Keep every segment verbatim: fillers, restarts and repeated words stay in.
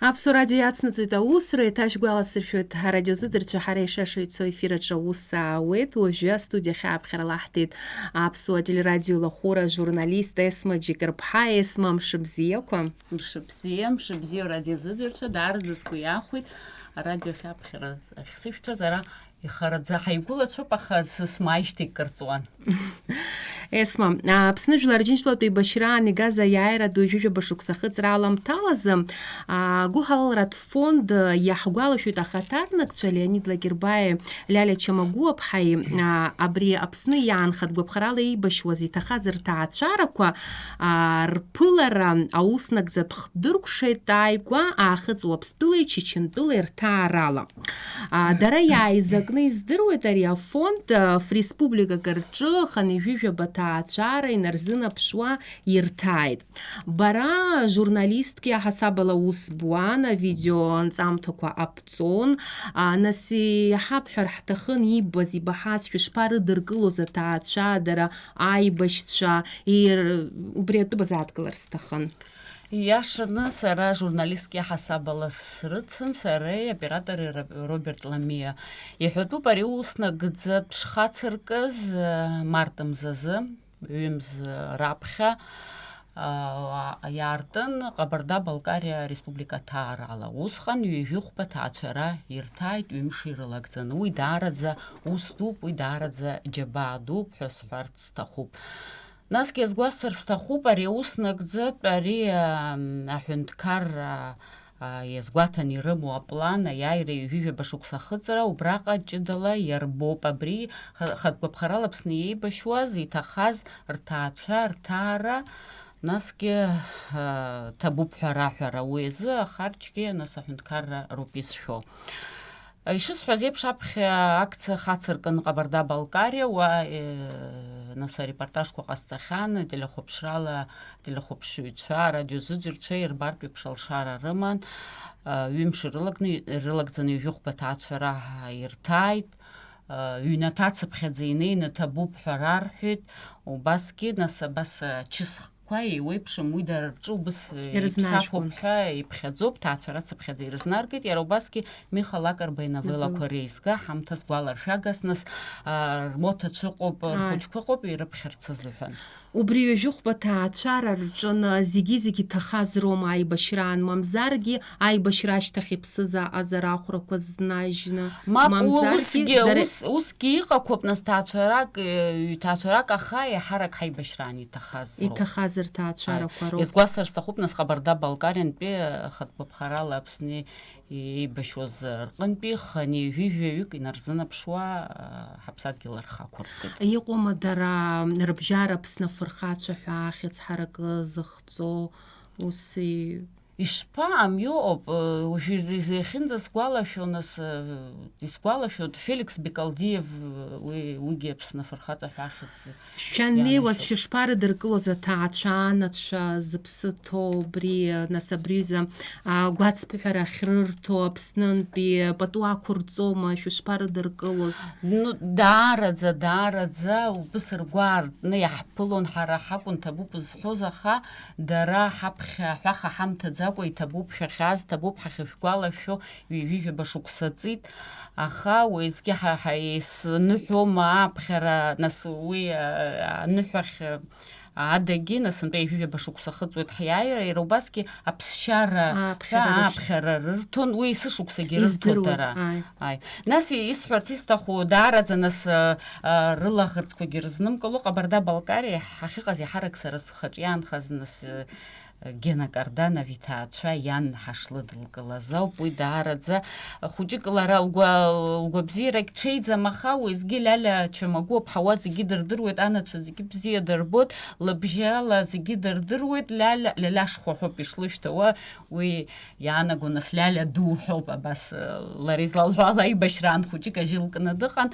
Аԥсуа радио иацнаҵоит аусура, еиҭашәгәаласыршәоит, арадиозыӡырҩцәа, ҳара ишаша ицо ефир аҿы аус аауеит. Уажәы астудиахь ааԥхьара лаҳҭеит Аԥсуа телерадио лахәыра ажурналист Есма Џьыкырԥҳа. Есма, мшыбзиақәа! Мшыбзиа, мшыбзиа, радиозыӡырҩцәа, даараӡа сгәы иахәеит арадиохь аԥхьара ахьсышәҭаз, ара ихараӡа ҳаигәылацәоуп, аха сысмааижьҭеи кыр ҵуан. Есма, Аԥсны Жәлар Џьынџьтәылатә еибашьраан игаз аиааира ду ҩажәижәаба шықәса ахыҵра аламҭалазы, а, гәыҳалалратә фонд, а, иаҳгәалашәоит ахаҭарнакцәа Леонид Лакербаи, Лиалиа Чамагәуаԥҳаи, а, абри Аԥсны иаанхатә гәаԥхарала еибашьуаз иҭахаз рҭаацәарақәа, а, рԥылара ауснагӡатә хдыркәшеит ааигәа Аахыҵ Уаԥстәылеи Чачынтәылеи рҭаарала. А, дара иааизакны издыруеит ари афонд, а, ф-республикак рҿы хынҩажәижәаба ҭаацәара инарзынаԥшуа ирҭааит. Бара журналистки аҳасабала ус буан, авидео анҵамҭақәа аԥҵон. А, нас иҳабҳәар ҳҭахын, иббаз, ибаҳаз шәышԥарыдыркылоз аҭаацәа, дара аибашьцәа, ир-, убри атәы базааҭгылар сҭахын. Ииашаны, сара журналистки ҳасабала срыцын, сареи аоператори Ро-, Роберт Ламиа. Иҳәатәуп, ари ус нагӡатә шхацыркыз, э, март мзазы, ҩымз раԥхьа, а, иаартын Ҟабарда-Балкариа Республика аҭаарала. Усҟан ҩажәихәба ҭаацәара ирҭааит ҩымш ирылагӡаны. Уи даараӡа ус дууп, уи даараӡа џьабаа дууп ҳәа сҳәарц сҭахуп. Насгьы иазгәасҭар сҭахуп, ари аус нагӡатә, ари, ам, аҳәынҭқарра, а, иазгәаҭан ирымоу аплан, аиааира ҩажәижәаба шықәса ахыҵра, убраҟа ҷыдала иарбоуп абри ха-, хатә гәаԥхарала Аԥсны иеибашьуаз, иҭахаз рҭаацәа, рҭаара, насгьы, а, ҭабуп ҳәа раҳәара уи азы ахарџьгьы, нас аҳәынҭқарра роуп изшәо. Ишысҳәаз еиԥш, аԥхьа акциа хацыркын Ҟабарда-Балкариа, уа, э, нас арепортажқәа ҟасҵахьан, ателехәаԥшрала ателехәаԥшыҩцәа, арадиозыӡырҩцәа ирбартә еиԥш алшара рыман, э, ҩымш ирылагны, ирылагӡаны ҩажәихәба ҭаацәара ирҭааит, э, ҩнаҭа цыԥхьаӡа инеины ҭабуп ҳәа рарҳәеит, убасгьы, нас абас, э, чысх-, Қәа еиуеиԥшым, уи дара рҿы убыс, э, Ирызнаршәон. Иԥсахуп ҳәа иԥхьаӡоуп, ҭаацәара цыԥхьаӡа ирызнаргеит, иара убасгьы Миха Лакрба иновеллақәа Мгм. Реизга, Ҳамҭас гәаларшәагас, нас, а, рмоҭацәа ыҟоуп, Ааи. Рхәыҷқәа ыҟоуп, ирыԥхьарц азыҳәан. Убри ҩажәихәба ҭаацәара рҿы, а, зегьы-зегьы иҭахаз роума аибашьраан, мамзаргьы аибашьра ашьҭахь иԥсыз аҟазара ахәрақәа знажьны, Мап, у-, мамзаргьы усгьы, дара ус-, усгьы иҟақәоуп, нас, ҭаацәарак, э, ҩҭаацәарак, аха еиҳарак ҳаибашьраан иҭахаз роуп. Иҭахаз рҭаацәарақәа Ааи. Роуп. Иазгәасҭар сҭахуп, нас, Ҟабарда-Балкариантәи, э, хатә гәаԥхарала Аԥсны еибашьуаз рҟынтәи хынҩажәи жәаҩык инарзынаԥшуа, э, ҳаԥсадгьыл рхы ақәырҵеит. Иҟоума дара рыбжьара Аԥсны афырхацәа ҳәа ахьӡ ҳаракы зыхҵо, ус и-, Ишԥа, амҩоуп, э, уажәы изы-, иахьынӡасгәалашәо, нас, э, исгәалашәоит, Феликс Бекалдиев, э, уи, уигьы Аԥсны афырхаҵа ҳәа ахьӡ Шәаннеиуаз ианашьоуп. Шәышԥарыдыркылоз аҭаацәа, анацәа, зыԥсы ҭоу убри, э, нас абри ҩыза, а, гәацԥыҳәара ахьрырҭо Аԥснынтәи, э, пату ақәырҵома, шәышԥарыдыркылоз? Ну, даараӡа, даараӡа, убыс ргәы аартны иаҳԥылон, ҳара ҳакәын ҭабуп зҳәоз, аха дара ҳаԥхьа ҳәаха ҳамҭаӡакәа иҭабуп шәахьааз, ҭабуп ҳахьышәгәалашәо, ҩажәижәаба шықәса ҵит, аха уеизгьы ҳа, ҳа, исныҳәома аԥхьара, нас уи, а, аныҳәахь, а, адагьы, нас сынтәа ҩажәижәаба шықәса хыҵуеит ҳиааира, иара убасгьы аԥсшьара Ааԥхьара рышә. Ааԥхьара рырҭон, уи есышықәсагьы рырҭон Издыруан, дара. Ааи. Ааи. Нас исҳәарц исҭаху, даараӡа нас, а, а, рылаӷырӡқәагьы рызнымкыло, Ҟабарда-Балкариа ҳахьыҟаз иаҳарак сара схаҿы иаанхаз нас, а, Гена Карданов иҭаацәа иан ҳашлыдылкылаз ауп. Уи даараӡа хәыҷык лара лгәа-, лгәабзиарагь ҽеиӡам, аха уеизгьы Лиалиа Чамагәуаԥҳа уа зегьы дырдыруеит, анацәа зегьы бзиа дырбоит, лыбжьала зегьы дырдыруеит, Лиалиа, Лиалиа Шхәа ҳәоуп ишлышьҭоу, уа уи иаанаго, нас Лиалиа ду ҳәоуп, абас, э, лара излалҳәо ала, аибашьраан хәыҷык ажьы лкны дыҟан.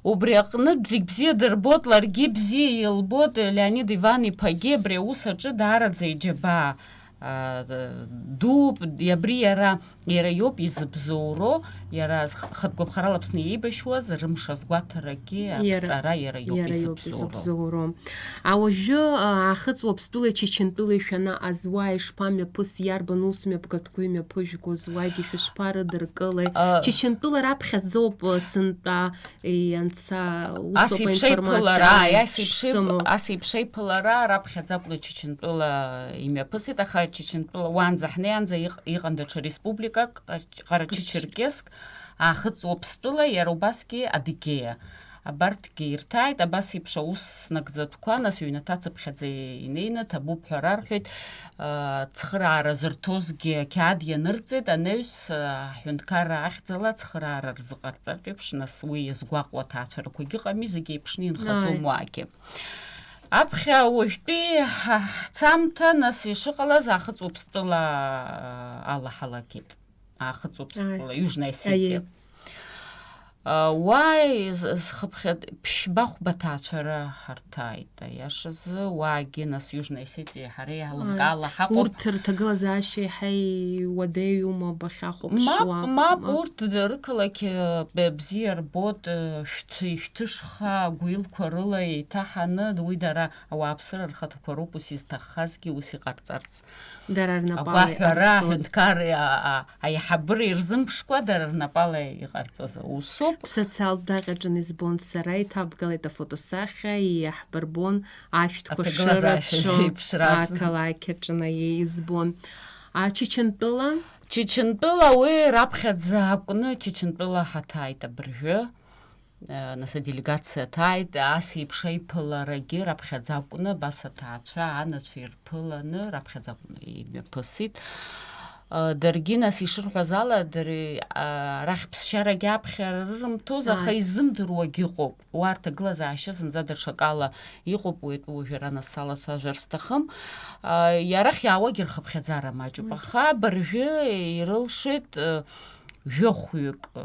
Убри аҟнытә зегь бзиа дырбоит, ларгьы бзиа илбоит, Леонид Иван-иԥагьы абри аус аҿы даараӡа иџьабаа, а, дууп, абри иара, иара иоуп изыбзоуроу, Иара зх-, хатә гәаԥхарала Аԥсны иеибашьуаз, рымш азгәаҭарагьы, Иара, аԥҵара иара иоуп иара иоуп изыбзоуроу. изыбзоуроу. А уажәы, а, Аахыҵ Уаԥстәылеи Чачантәылеи шәаны азуа ишԥамҩаԥыси, иарбан усмҩаԥгатәқәоу имҩаԥыжәгоз, уагьы шәышԥарыдыркылеи? А, Чачантәыла раԥхьаӡоуп, а, сынтәа, е, ианца, ус Ас ауп еиԥш аинформациа еиԥылара, ааи, ааи, ас еиԥш еип-, шсымоу. ас еиԥш еиԥылара раԥхьаӡа акәны Чачантәыла имҩаԥысит, аха Чачантәыла уанӡа ҳнеиаанӡа иҟ-, иҟан даҽа республикак, Ҟарач-, Ҟарачы-Черкесск, Аахыҵ Уаԥстәыла, иара убасгьы Адыгеиа. Абарҭгьы ирҭааит, абас еиԥш аус снагӡатәқәа, нас ҩнаҭа цыԥхьаӡа инеины, ҭабуп ҳәа рарҳәеит, а, цхыраара зырҭозгьы ақьаад ианырҵеит, анаҩс, а, аҳәынҭқарра ахьӡала цхыраара рзыҟарҵартә еиԥш, нас уи иазгәаҟуа аҭаацәарақәагьы ыҟами, зегь еиԥшны инхаӡом Ааи. уаагьы. Аԥхьа уажәтәи ҳа-, ҳцамҭа, нас ишыҟалаз, Аахыҵ Уаԥстәыла, а, алаҳалакеит. Аахыҵ Уаԥстәыла, Ааи. Южная Осетия. Аиеи. А, уа из-, зхыԥхьаӡ-, ԥшьба-хәба ҭаацәара ҳарҭааит, аиашазы, уаагьы, нас, Южная Осетия ҳара Ааи. еиламкаала ҳаҟоуп. Урҭ рҭагылазаашьа еиҳа иуадаҩума бахьахәаԥшуа? Мап, мап, Мап. урҭ д-, рықалақь, э, б-, бзиа рбоит, э, шәҭ-, ишәҭышха, агәилқәа рыла еиҭаҳаны, уи дара ауааԥсыра рхаҭақәа роуп ус изҭаххазгьы ус иҟарҵарц. Дара рнапала Агәаҳәара, иҟарҵоит. Аҳәынҭқарреи а-, а-, аиҳабыреи рзымԥшкәа, дара рнапала иҟарҵоз аусоуп. Социалтә даҟьаҿын избон сара, иҭабгалеит афотосахьа, иаҳбырбон ашәҭқәа Аҭагылазаашьа шырацәоу зеиԥшраз. Ақалақь аҿы избон. А, Чачантәыла? Чачантәыла уи раԥхьаӡа акәны Чачантәыла ҳаҭааит абыржәы. Э, нас аделегациа ҭааит, ас еиԥш аиԥыларагьы раԥхьаӡа акәны, абас аҭаацәа, анацәа ирԥыланы, раԥхьаӡа акәны имҩаԥысит. Э, даргьы, нас, ишырҳәаз ала, дара, а, арахь ԥсшьарагьы аԥхьара рырымҭоз, аха Ааи. иззымдыруагь ыҟоуп. Уа рҭагылазаашьа зынӡа даҽакала иҟоуп, уи атәы уажәы ара нас салацәажәар сҭахым. А, иарахь иаауагь рхыԥхьаӡара маҷуп, Маҷуп. аха абыржәы ирылшеит, э, жәохәҩык, э,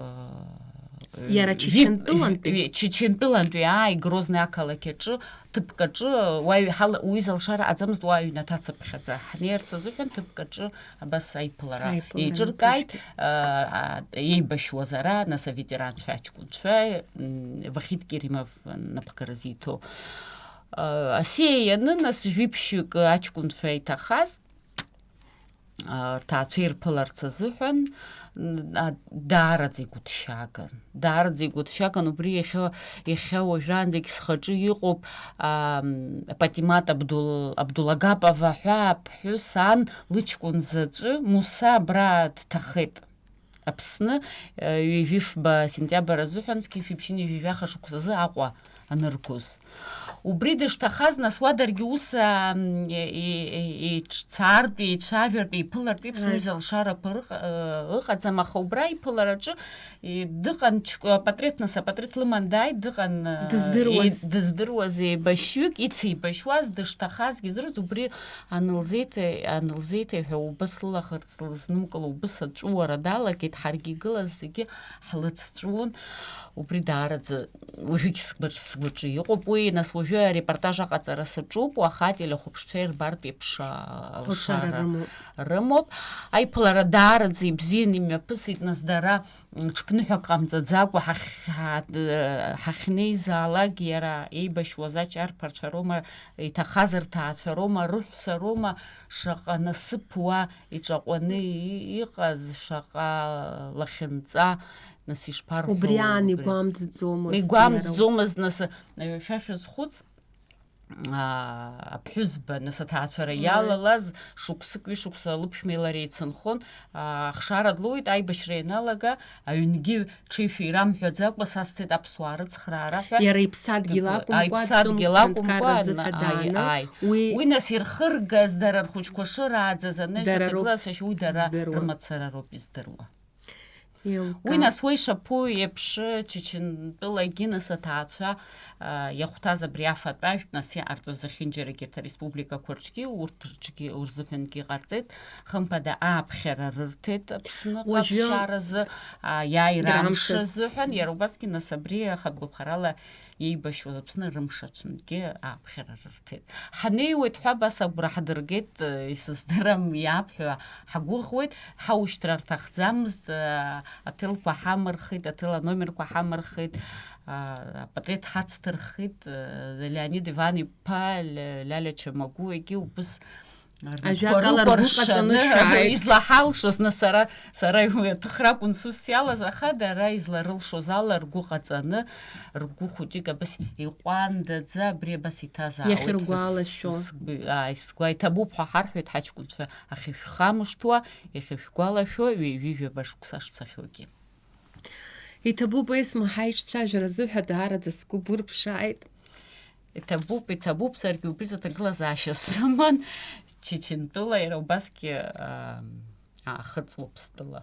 Иара жәи-, Чачантәылантәи? жәи-, Чачантәылантәи, ааи, Грозный ақалақь аҿы, ҭыԥк аҿы, уаҩ ҳала-, уҩыза алшара аӡамызт, уа аҩнаҭа цыԥхьаӡа ҳнеирц азыҳәан ҭыԥк аҿы абас аиԥылара Аиԥылара еиҿыркааит, еиҿыркааит. а, а, еибашьуаз ара, нас, аветеранцәа, аҷкәынцәа, м, Вахит Керимов напхгара зиҭо. А, асиа ианын, нас, жәиԥшьҩык аҷкәынцәа иҭахаз, а, рҭаацәа ирԥыларц азыҳәан, н-, а, даараӡа игәыҭшьааган. Даараӡа игәыҭшьааган, убри иахьа, иахьа уажәраанӡагь схаҿы иҟоуп, ам, Патимат Абдул-, Абдулагапова ҳәа аԥҳәыс ан лыҷкәын заҵәы Муса абра дҭахеит. Аԥсны, э, ҩажәифба сентиабр азыҳәан, зқьи жәшәи ԥшьынҩажәи жәаха шықәсазы Аҟәа аныргоз. Убри дышҭахаз, нас, уа даргьы ус, ам, е-, е-, е-, еиҿцаартә, еицәажәартә, еиԥылартә еиԥш Ааи. уҩыза алшарақәа рыҟ-, э, ыҟаӡам, аха убра иԥылараҿы, э, дыҟан ҷкәы-, апатреҭ, нас, апатреҭ лыман дааит, дыҟан, э, Дыздыруаз. е-, дыздыруаз еибашьҩык, ицеибашьуаз, дышҭахазгьы здыруаз, убри анылзеиҭа-, анылзеиҭаҳәа, убыс лылаӷырӡ лызнымкыло, убыс аҵәыуара далагеит, ҳаргьы игылаз зегьы ҳлыцҵәуон. Убри даараӡа уажәыгь сгәаҿ-, сгәаҿы иҟоуп уи, нас уажәы арепортаж аҟаҵара саҿуп, уаха ателехәаԥшцәа ирбартә еиԥш, а, Алшара алшара рымоуп. рымоуп. Аиԥылара даараӡа ибзианы имҩаԥысит, нас дара, м, ҽԥныҳәак ҟамҵаӡакәа ҳахь-, ҳа-, д-, ҳахьнеизаалак, иара еибашьуаз аҷ-, арԥарцәа роума, иҭахаз рҭаацәа роума, рыҳәса роума, шаҟа насыԥ уа иҿаҟәаны и-, иҟаз, шаҟа лахьынҵа, нас, ишԥарҳәо, Убри аан убри? игәамҵӡомызт иара. Игәамҵӡомызт, нас, э, шәа шәазхәыц, аа, аԥҳәызба, нас, аҭаацәара Ааи. иалалаз шықәсык, ҩышықәса лыԥшәмеи лареи еицынхон, аа, ахшара длоуит, аибашьра ианалага, аҩнгьы ҽеишәа ирамҳәаӡакәа, са сцеит аԥсуаа рыцхраара ҳәа. Иара иԥсадгьыл Дык-, акәымкәа, аиԥсадгьыл Тәым акәымкәа, ҳәынҭқарразы ана-, ҳәа ааи, дааны, ааи. уи Уи, нас, ирхыргаз, дара рхәыҷқәа шырааӡаз, анаҩс Дара роуп аҭагылазаашьа, уи дара здыруа. рымацара роуп издыруа. Уи, Еилкаа. нас, уа ишаԥу еиԥш, Чачантәылагьы, нас, аҭаацәа, а, иахәҭаз абри афатә ажәтә, нас, иҟарҵоз зехьынџьарагьы, арҭ ареспубликақәа рҿгьы, урҭ рҿгьы, урзыҳәангьы иҟарҵеит, хымԥада, ааԥхьара рырҭеит Аԥсныҟа Уажәы аԥсшьаразы, а, иааира амш Драмшыз. азыҳәан, иара убасгьы, нас, абри ахатә гәаԥхарала еибашьуаз Аԥсны рымш аҽынгьы ааԥхьара рырҭеит. Ҳнеиуеит ҳәа абас агәра ҳдыргеит, э, исыздырам иаабҳәо ҳагәыӷуеит, ҳаушьҭра рҭахӡамызт, э, Аҭелқәа ҳамырхит, аҭел аномерқәа ҳамырхит, а, апатреҭ ҳацҭырхит, э, Леонид Иван-иԥа, Ле-, Лиалиа Чамагәуагьы убыс рнапқәа Ажәакала, ргәы ҟаҵаны рыкәыршаны, шәааит. Излаҳалшоз, нас сара, сара уи аҭыхра акәын сусс иалаз, аха дара изларылшоз ала ргәы ҟаҵаны, ргәы хәыҷык абас иҟәандаӡа абри абас иҭазаауеит ҳәа Иахьыргәалашәо. сгәы, ааи, сгәы иҭабуп ҳәа ҳарҳәоит ҳаҷкәынцәа ахьышәхамышҭуа, иахьышәгәалашәо, ҩажәижәаба шықәса шцахьоугьы. Иҭабуп, Есма, ҳаиҿцәажәара азыҳәа даараӡа сгәы бырԥшааит. Иҭабуп, иҭабуп, саргьы убри зҭагылазаашьа сыман, Чечентәыла иара убасгьы, аа, аахыҵ Уаԥстәыла.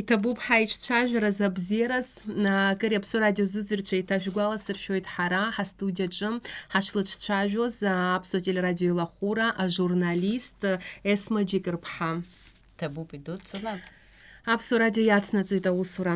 Иҭабуп ҳаиҿцәажәараз абзиараз, акыр Аԥсуа радио зыӡырҩцәа еиҭашәгәаласыршәоит ҳара ҳастудиаҿы ҳашлыҿцәажәоз, Аԥсуа телерадио илахәыра ажурналист Есма Џьыкырԥҳа. Иҭабуп идуӡӡаны. Аԥсуа радио иацнаҵоит аусура.